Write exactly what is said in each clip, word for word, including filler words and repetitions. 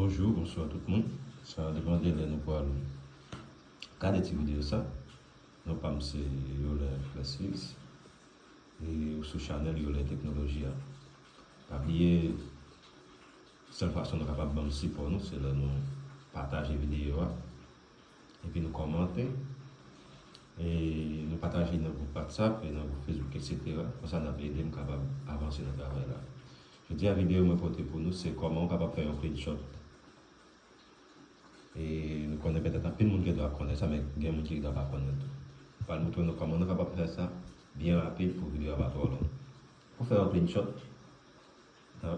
Bonjou, bonswa tout moun. Sa depann de lè nou pral gade ti videyo sa. Non pa m se Yolè Flèsfis. E ou sou chanèl Yolè Teknoloji a. Pa bliye, sèl fason nou kapab ban m sipò nou, se lè nou pataje videyo a. Epi nou kòmante. E nou pataje nan gwoup WhatsApp, e nan gwoup Facebook, etsetera. Konsa n ap ede m kapab avanse nan travay la. Jodi a videyo mwen pote pou nou se kòman w kapab fè yon screenshot. E nou konnen petèt anpil moun gen dwa konnen sa, men gen moun ki gen dwa pa konnen tou. M pral montre nou kòman nou kapab fè sa byen rapid pou videyo a pa twò long. Pou fè yon screenshot,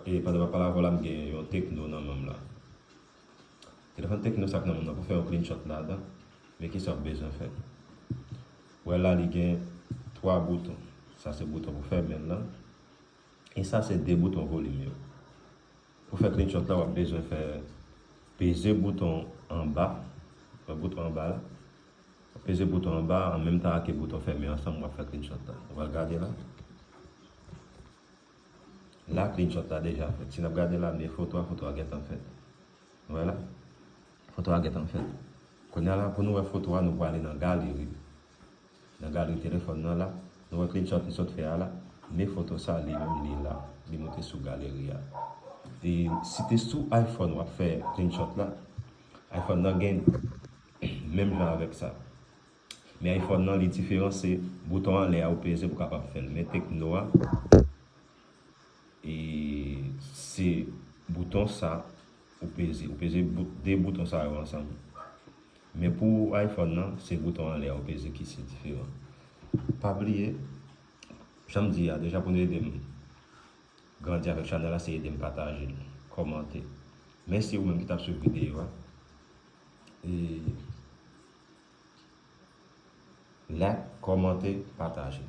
e pandan m ap pale avè w la, m gen yon Tecno nan men m la. Telefòn Tecno sa k nan men m nan, pou fè yon screenshot ladan, men kisa w bezwen fè? Ou wè la, li gen twa bouton. Sa se bouton pou fèmen l lan. E sa se de bouton volim yo. Pou fè screenshot la, w ap bezwen fè peze bouton anba. Wè bouton anba la. W ap peze bouton anba, an menm tan ak bouton fèmen ansanm, w ap fè screenshot la. Ou pral gade la. La, screenshot la deja fèt. Si n ap gade la, men foto a, foto a gentan fèt. Ou wè la? Foto a gentan fèt. Kounye a la, pou nou wè foto a, nou prale nan galeri. Nan galeri telefòn nan la, nou wè screenshot li sot fè a la. Men foto sa, li menm, li la. Li moute sou galeri a. E si te sou iPhone w ap fè screenshot la, iPhone nan gen menm jan avèk sa. Men iPhone nan, li diferan, se bouton anlè a ou peze pou kapab fè l. Men Tecno a, e se bouton sa ou peze. Ou peze bout, de bouton sa yo ansanm. Men pou iPhone nan, se bouton anlè a ou peze ki se diferan. Pa bliye, jan m di a, deja pou nou ede m grandi avèk chanèl la, se ede m pataje l, kòmante. Mèsi ou menm ki t ap swiv videyo a. E like, kòmante, pataje.